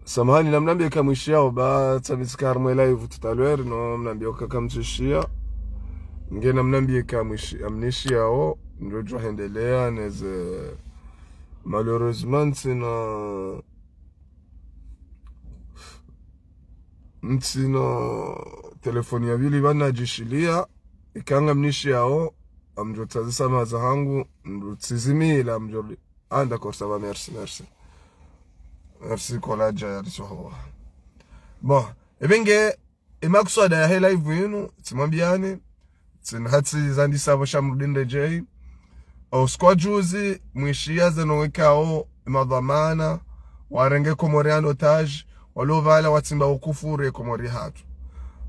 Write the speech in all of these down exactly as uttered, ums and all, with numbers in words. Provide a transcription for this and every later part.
Samahani, namnambie kamwishiyao, ba tsabitsika harumwa live tout à l'heure, no mnambie uka kamtsushiya. Nge namnambie kamwishi, amnishiyao, ndrodjo hendelea, neze, malheureusement, ntsina, ntsina telefoni ya pvili pvanu nadjishiliya, ika ngamnishiyao, amdjo tsazisa maza hangu, mdjo tsizimila, mdjo, ah, d'accord, ça va, merci, merci. Merci, kola dja ya riswaho. Bon, ebe nge, emakuswada yahe live yinu, tsimwambiani, tsina hatsi zandisa pvo Shamrudin Rejei. Au siku wa juzi, mwishiya zeno wekao, emadhwamana, warenge Komori en otage, walo pvala watsimba ukufuru ye Komori hatru.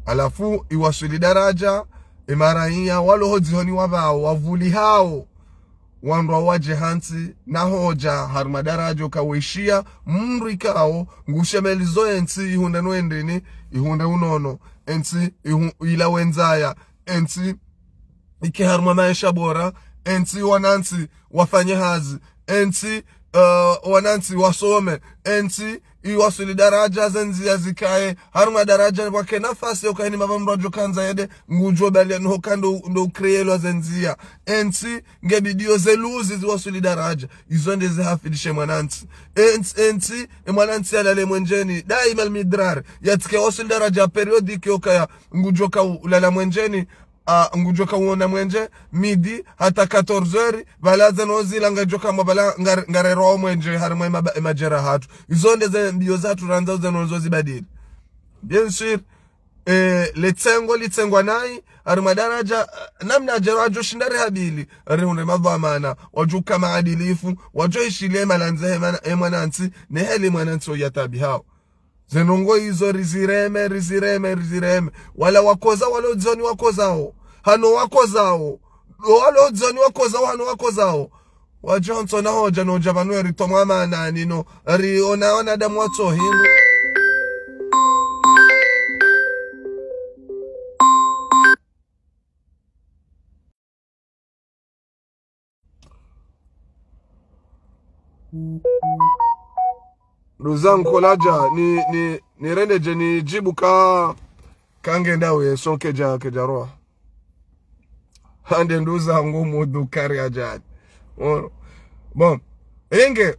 Halafu, iwaswili daraja, emaraiya, walo hodzihoni wapvao, wavulihao, wandru wadje hantsi, na hodja, harumwa daraja uka weshiya, mndru ikao, ngushemelizo entsi, ihundre nwendeni, ihundre unono, entsi, ihu-, ila wendzaya, entsi, ike harumwa maesha bora, entsi wanantsi wafanye hazi, entsi, eh, wanantsi wasome, entsi iwaswili daraja zendziya zikaye, harumwa daraja wake nafasi yoka heni mapva mndru adjo kandza yende, ngudjo baliya nuho kando ndo ukreyelwa zendziya. Entsi, nge bidiyo zeluzi ziwaswili daraja, izo nde zihafidishe mwanantsi. Entsi, entsi, emwanantsi yalale mwenjeni, daima almidrar, yatsike waswili daraja périodique yokaya, ngudjo ka ulala mwenjeni, ah, ngudjo ka uona mwenje, midi, hata quatorze heures, pvala zeno zila ngadjo ka mwa pvala ngar-, ngarerwao mwenje, harumwa emaba-, emajera hatru. Izo nde ze mbiyo zatru randza uze nozo zibadili. Bien sûr, eh, letsengo, litsengwa nayi, harumwa daraja, eh, namna ajero adjo shinda rihabili, rihundre madhwamana, wadjo ka maadilifu, wadjo ishiliye malandze he mana-, he mwanantsi, ne heli mwanantsi oyatabihao. Ze ndrongo izo rizireme, rizireme, rizireme. Wala wakoza, wala udzoni wakozao. Hano wakozao. Wala udzoni wakozao, hano wakozao. Wadjo ntso na hodja, no dja pvanu eri tomwa manani, no. Eri ona wanadamu watso hindu. Nduzangu kola dja, ni, ni, nirende dje nidjibu ka, ka ngenda we, so kedja, kedja roha. Hande nduzangu mudu kari adjani. Ono. Bon. Enge,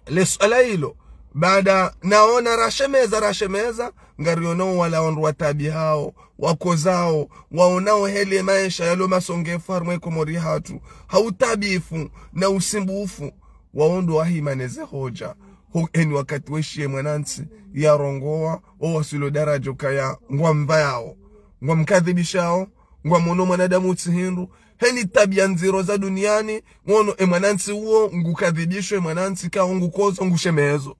le suala ilo, baada naona rashemeza, rashemeza, ngariono wala wandru watabihao, wakozao, waonao heli emaesha yalo masongefu harumwa Komori hatru, ha utabifu na usumbufu, wao ndo wahima neze hodja. Ho, eni wakati weshiye mwanantsi, yarongowa, owaswili daraja ukaya, ngwamvayao, ngwamkadhibishao, ngwamono mwanadamu utsi hindru, heni tabiya ndziro za duniani, ngono emwanantsi uwo, ngukadhibisho emwanantsi kao ngukozo, ngushemezo.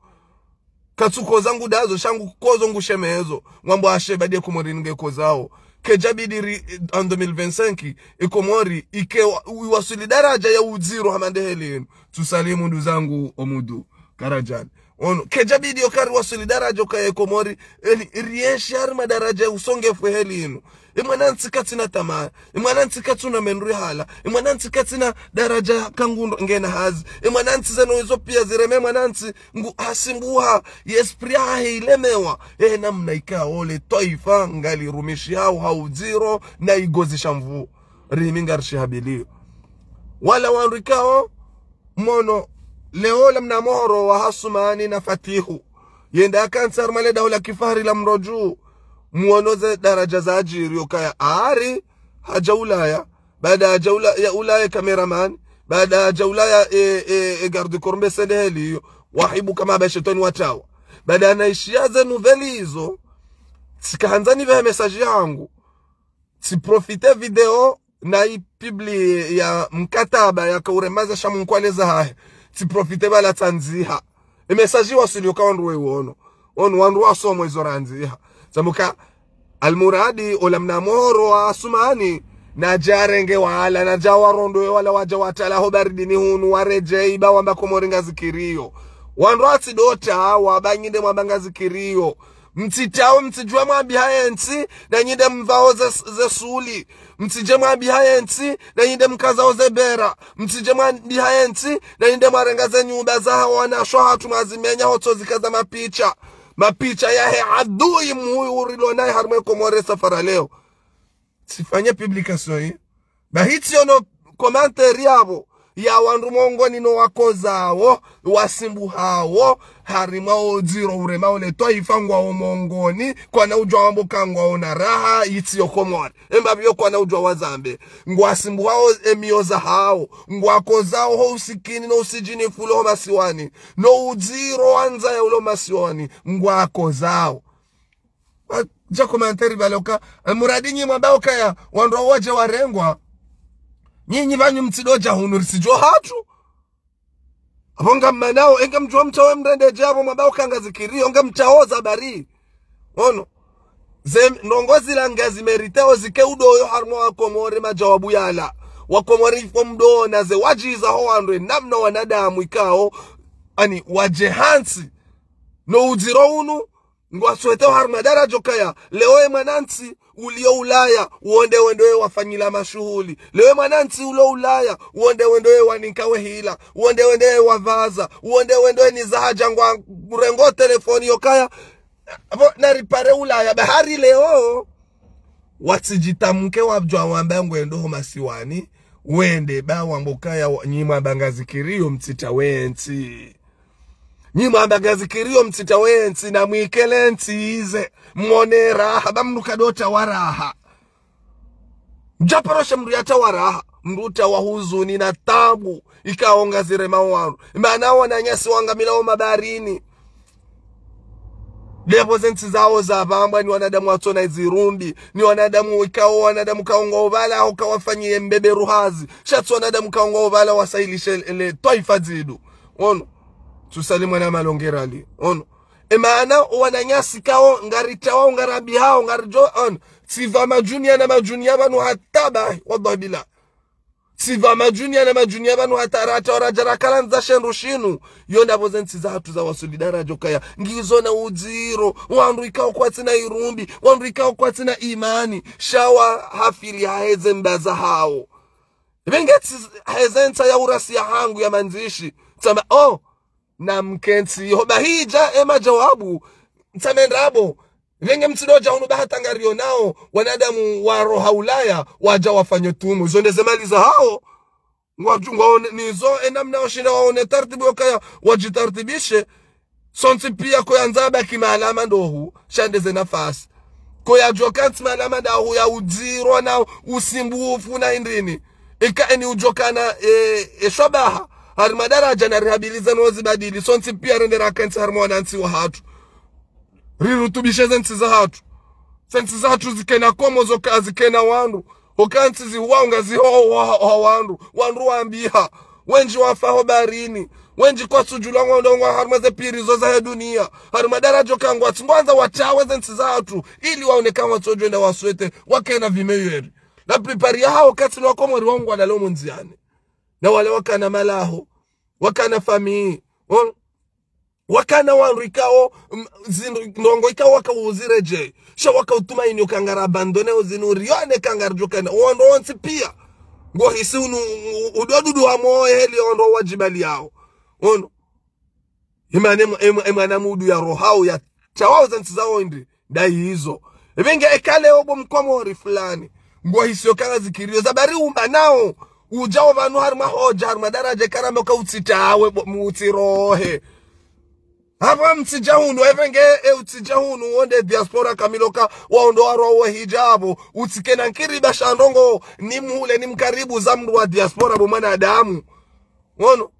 Katsukoza ngudazo, sha ngukozo ngushemezo. Ngwambo ashe badi ye Komori nge kozao. Kedja bidi ri, en deux mille vingt-cinq, e Komori, ike wa-, iwaswili daraja ya udziro hama nde heli inu. Tsusalimu nduzangu omudu, karadjani. Ono, kedja bidi yoka riwaswili daraja yoka ye Komori, eli, rienshi harumwa daraja ya usongefu heli inu. Emwanantsi katsina tamaa, emwanantsi katsuna mendru hala, emwanantsi katsina daraja kangu ndo ngena hazi, emwanantsi zeno izo piya zireme mwanantsi, ngu hasumbuha, ye esprit yahahe ilemewa, e namna ikao le twaifa ngalirumishihao ha udziro na igozi sha nvu. Rihimi ngarishihabiliyo. Wala wandru ikao, mono, leo la mna mohoro wa Hasumani na Fatihu. Yenda yakantsi harumwa le daula kifahari la Mrodju. Muono ze daraja zadjiri yokaya ari, hadja Ulaya. Baada hadja Ula-, ya Ulaya cameraman. Baada hadja Ulaya e, e, e garde corps mbe sende heli iyo. Wahibu kama ba shetwani watawa. Baada naishiya ze nouvelle izo. Tsikahandza nipvehe message yangu. Tsiprofite video na ipublie ya mkataba yaka uremaza sha munkwaleza hahe. Tsiprofite bala tsandziha. E message waswili yoka wandru wewono. Ono wandru wasomo izo randziha. Tsambuka almuradi ola mna mohoro wa Hasumani. Nadja renge wala, nadja warondowe wala wadja watala ho baridini hunu, waredjei ba wamba Komori ngazikiriyo. Wandru watsi dota, wabanginde mwamba ngazikiriyo. Mtsitsaho, mtsidjuwa mwambiha yentsi, na nyi nde mvao ze, ze suli. Mtsidje mwambiha yentsi, na nyi nde mkazao ze bera. Mtsidje mwambiha yentsi, na nyi nde mwarenga ze nyumba zaha wanashe wahatru mwazimenya hotso zikaza mapicha. Mapicha yahe adui mhuu urilonaye harimwa ye Komori safari leo. Tsifanye publication yi. Bahi tsiono commentaire yapvo ya wandru mongoni no wakozao, wasimbuhao, harimwa o udziro urema ole twaifa ngwao mongoni, kwana udjuwa wambo ka ngwaona raha, itsi yo Komori. Emba pvo kwana udjuwa wazambe. Ngwasimbuhao emiyo zahao, ngwakozao ho usikini no usidjinifu ulo masiwani, no udziro wandzaya ulo masiwani, ngwakozao. Wadja commentaire pvale uka, eh, muradi nyi mwamba ukaya, wandru wawo wadje warengwa. Nyinyi pvanyu mtsidodja hunu ritsidjo hatru. Apvo ngammanao, enge mdjuwa mtsawe mrende dje apvo mwamba uka Ngazikiri, onge mtsaoza bari. Ono. Ze ndrongo zila ngazi mérité o zike udoyo harimwa wa Komori madjawabu yala. Wa Komori ifo mdona ze wadjiza ho wandru namna wanadamu ikao. Ani wadje hantsi. No udziro unu, ngwaswete harimwa daradja ukaya, leo ye mwanantsi, ulio Ulaya, wonde wendo ye wafanyila mashuhuli. Leo ye mwanantsi ulio Ulaya, wonde wendo ye waninka wehila, wonde wendo ye wavaza, wonde wendo ye niza hadja ngwa urengo telefoni yokaya. Apvo naripare Ulaya, bahari leo, watsidjitamuke wadjuwa wamba ngwendo ho masiwani, wende ba wambo kaya wa, nyi mwamba Ngazikiri yo mtsitsawe yentsi. Nyi mwamba Ngazikiri yo mtsitsawe yentsi na mwikele ntsi ize. Mwone raha, ba mdru kadotsawa raha. Mdjaparoshe mdru yatsawa raha. Mdru utsawa huzuni na tabu. Ikao ngazirema wandru. Mana wananyasi wangamilao mabaharini. Ndepvo ze ntsi zawo zapvambwa ni wanadamu watsona izirumbi. Ni wanadamu ikao, wanadamu kao ngwao pvala, hau kawafanyiye mbeberu hazi. Sha tsi wanadamu kao ngwao pvala wasahilishe le twaifa zidu. Ono. Tsusali mwana malongerali. Ono. Emana wananyasi kao, ngaritsawa, ngarambihao, ngaridjo, ono. Tsipva madjuni ya na madjuni ya pvanu hata bahi, wallahi billah. Tsipva madjuni ya na madjuni ya pvanu hata ratsawa radja rakalandza she ndru shinu. Yo ndapvo ze ntsi zahatru za wasuli daradja ukaya. Ngizo na udziro, wandru ikao kwatsina irumbi, wandru ikao kwatsina imani. Sha wa hafili haheze mbaza hao. Pvenge tsi heze ntsa ya urasi ya hangu ya mandzishi. Tsamba, oh, na mkentsi. Ho bahidja, ema djawabu. Ntsa mendrabo. Pvenge mtsidodja hunu ba hata ngarionao, wanadamu wa roha Ulaya, wadja wafanye tumu. Zo nde ze mali zahao. Ngwadju ngwaone, nizo, enamna washinda waone tartibu yokaya, wadjitartibishe. Sontsi pia koyandza baki mahala mandohu, sha nde ze nafasi. Koyadjo kantsi mahala mandohu ya udziro na usimbufu na indrini. Ika eni udjo kana, e, e shwabaha. Harimwa daradja na rihabiliza no zibadili. Sontsi pia rende rakantsi harimwa wanantsi wahatru. Rirutubishe ze ntsi zahatru. Ze ntsi zahatru zikena komo zoka zikena wandru. Hoka ntsi zihuwao ngaziho wa, wa wandru. Wandru wambiha. Wendji wafa ho baharini. Wendji kwatsudjulwa ngwao ndrongoo harimwa ze pirizo zahe dunia. Harimwa daradja ukaya ngwatsi ngwandzo watsawe ze ntsi zahatru. Ili waoneka ngwatsodjo enda waswete. Wakena vie meilleure. La plupart yahao katsi ni wa Komori wao ngwalalo mundziani. Na wale wakana malaho. Wakana famille. Wakana wandru ikao, mm, zindru, ndrongoo ikao waka uziredjei. Sha waka utumaini uka ngara abandonné o zinu rione ka ngaridjo kana. Wandru wontsi pia. Ngohisi unu, u-, udodudu wa moyo heli wandru wadjibaliyao. Ono. Imane, imane, imana mudu ya rohao ya tsawao ze ntsi zao indri. Ndayi izo. Pvenge eka leo bo mkomori fulani. Ngohisiyo ka Ngazikiri yo. Zabari umba nao. Udjao pvanu harimwa hodja, harimwa daradja, karamba uka utsitsawe, bo, mu utsirohe. Hapvo mtsidja hunu, pvenge, e, utsija hunu, wonde diaspora kamili oka, waondo warwa wo hidjabu, utsikena nkiri ba sha ndrongoo, ni mhule, ni mkaribu za mndru wa diaspora, bo mwanadamu. Ono.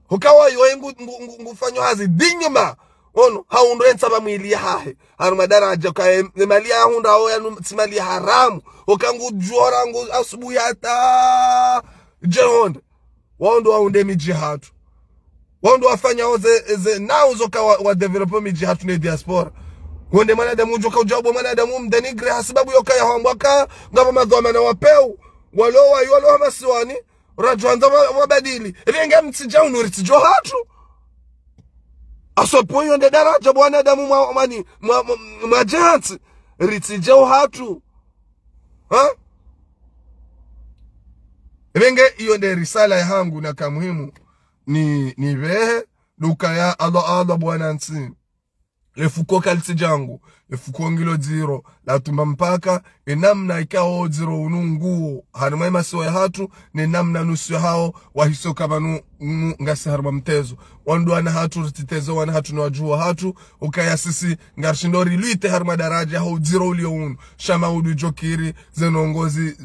Hukawa yoye ngu, ngu, ngu, ngufanyo hazi dinyuma. Ono, haundru entsa ba mwili yahahe. Harimwa daradja ka e, e mali yahundra o yanu tsi mali ya haramu. Huka ngudjora ngu asubuhi hata djehonde. Waondo waunde midji hatru. Waondo wafanya oze, ze, nao zoka wa, wa développer midji hatru ne diaspora. Wonde mwanadamu udjoka udjabu mwanadamu mdénigrer hasibabu yoka ya hambwa ka, ngapvo madhwamana wa peu. Walo wa, walo wa masiwani. Radjwandza wa, wabadili. Pvenge mtsidja hunu ritsidjo hatru. Asopo iyo nde daraja bo wanadamu mwa, mwani, mwa, mwa, mwa djantsi. Ritsidje uhatru. Ha? Ebe nge iyo nde risala yahangu naka muhimu. Ni, ni vehe, duka ya Allah, Allah bo wanantsi. Lefuko kalitsi djangu, lefuko ngilo dziro, la tumba mpaka, enamna ikao dziro unu nguo, harimwa emasiwa yahatru, nenamna nusu yahao, wahiso kama nu, nu, ngasi harimwa mtezo. Wandru wana hatru, rititezo, wana hatru ni wadjuhu wahatru, ukaya sisi, ngarishindo rilwite harimwa daraja, hau dziro ulio unu, sha maudu djokiri, ze ndrongoo zi,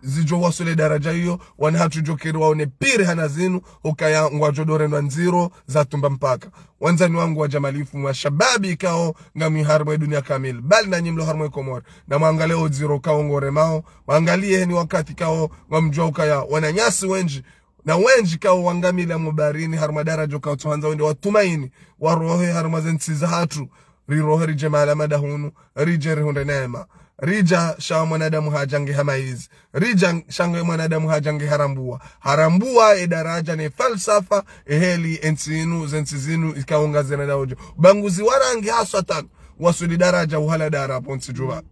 zidjo waswili daraja iyo, wana hatru djokiri waone pire hama zinu, ukaya ngwadjo dorendwa ndziro, za tumba mpaka. Wandzani wangu wa djamalifu, mashababi ikao ngamwi harimwa edunia kamili. Bali nanyi mlo harimwa Komori. Na mwangalie odziro ikao ngoremao. Mwangalie heni wakati ikao ngamdjuao ukaya wananyasi wendji. Na wendji ikao wangamila mubarini harimwa daraja ikao tsuhandza wende watumaini. Warohe harimwa zentsi zahatru. Rirohe ridje mahala madahunu. Ridje rihundre neema. Ridja sha mwanadamu hadja nge ha maizi. Ridja sha nge mwanadamu hadja nge harambua. Harambua edaraja ne falsafa, eheli entsi inu, zentsi zinu, ikao ngazina na udjo. Ubaguzi wa rangi haswatan, waswili daraja uhala dara pvo ntsi djupvanu.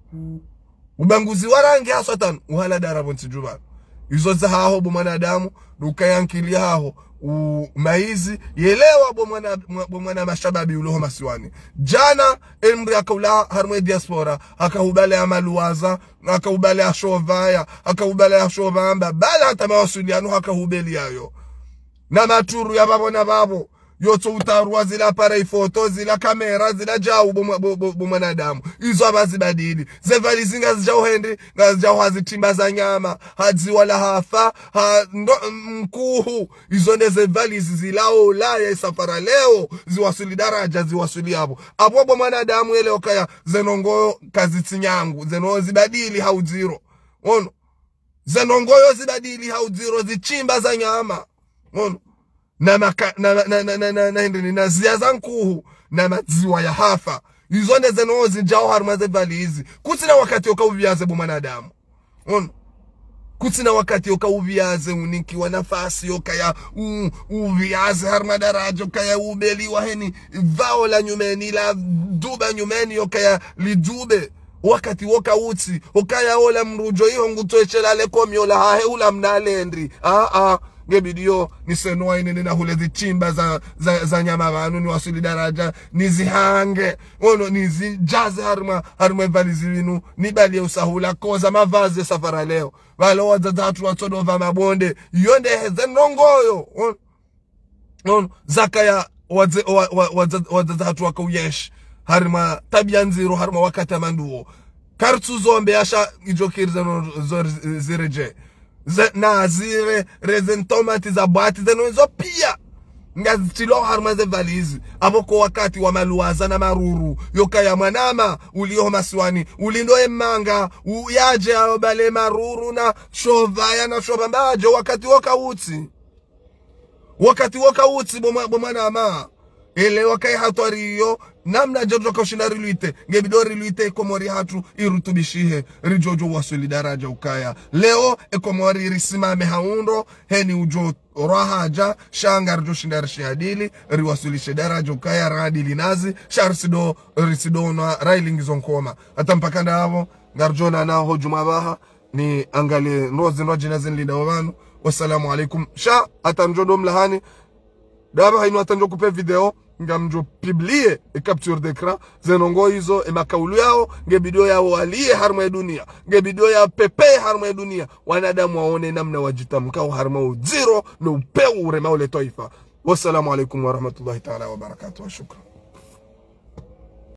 Ubaguzi wa rangi haswatan, uhala dara pvo ntsi djupvanu. Izo zahaho bo mwanadamu, duka ya nkili yahaho, u maizi, yelewa bo mwana, mwa, bo mwana mashababi uloho masiwani. Djana, emri akaula harimwa diaspora, hakahubale amaluwaza, hakahubale ashovaya, hakahubale ashovamba, bala hata mawasiliano hakahubeli yayo. Na maturu ya babo na babo, yotso utarwa zila appareil photo, zila kamera, zila djau bo mwa, bo, bo, bo mwanadamu. Izo abazibadili. Ze valizi ngazidjao hendi, ngazidjao ha zitimba za nyama, ha dziwa la hafa, ha ndo, nkuhu. Izo nde ze valizi zilao la ya isafara leo, ziwaswili daraja, ziwaswili apvo. Apvo bo mwanadamu yelewa ukaya, ze ndrongoo kazitsi nyangu, ze ndrongoo zibadili ha udziro. Ono. Ze ndrongoo zibadili ha udziro, zitimba za nyama. Ono. Na maka, na, na, na, na, na, na, hindri ni, na ziya za nkuhu, na madziwa ya hafa. Izo nde ze ndrongoo zidjao harimwa ze valizi. Kutsina wakati yoka uviaze bo mwanadamu. Ono. Kutsina wakati yoka uviaze unikiwa nafasi yokaya u, uviaze harimwa daraja yokaya ubeliwa heni. Vao la nyumeni, la duba nyumeni yokaya lidube. Wakati woka utsi, okaya ola mdru djo iho ngutweshela le komio lahahe ula mna lendi. Ah, ah. Nge bidi yo, nisenua inene na hule zitimba za, za, za nyama pvanu, niwaswili daraja, nizihange. Ono, nizidjaze harimwa, harimwa evalizi linu, nibalie usahula, koza mavazi ya safara leo. Pvalo wadzadze hatru watsodo pva mabonde, iyo nde heze ndrongoo yo. Ono, ono, zakaya wadze, wa, wa, wadza, wadzadze hatru waka uyeshi. Harimwa tabia ndziro, harimwa wakati ya manduo. Kartsu zombe asha idjokiri ze ndrongoo zo zi, ziredje. Ze, na zire, reze ntomati za bwati, ze ndrongoo zo pia. Ngazitrilwao harimwa ze valizi. Apvo ko wakati wa maluwaza na maruru. Yokaya mwanama, uliho masiwani. Ulindo emanga, u, yadje aobale maruru na shovaya na shova mbadjo wakati woka utsi. Wakati woka utsi bo mwa, bo mwanama. Ele wakaya hatwari iyo, namna djadjo ka ushinda rilwite, nge bidi rilwite ekomori hatru irutubishihe, ridjodjo waswili daraja ukaya. Leo, ekomori risimame ha undro, heni udjo rwahaja, sha ngaridjo shinda rishihadili, riwaswilishe daraja ukaya, rahadili nazi, sha risido, risido onwa, railingizo nkoma. Hata mpaka ndapvo, ngaridjo onana ho djumwa pvaha, ni angalie ndrongoo zinu djina zinlinda wo pvanu. Wassalamu alaikum. Sha, hata ndjo do mlahani. Daba hainu hata ndjo kupe video. Ngamdjo publie e capture d'écran. Ze ndrongoo izo, e makaulu yao. Nge bidi yao walie harimwa edunia. Nge bidi ya pepe harimwa edunia. Wanadamu waone namna wadjitamkao harimwa udziro. No upeu uremao le twaifa. Wassalamu alaikum warahmatullahi taala wabarakatuh. Shukran.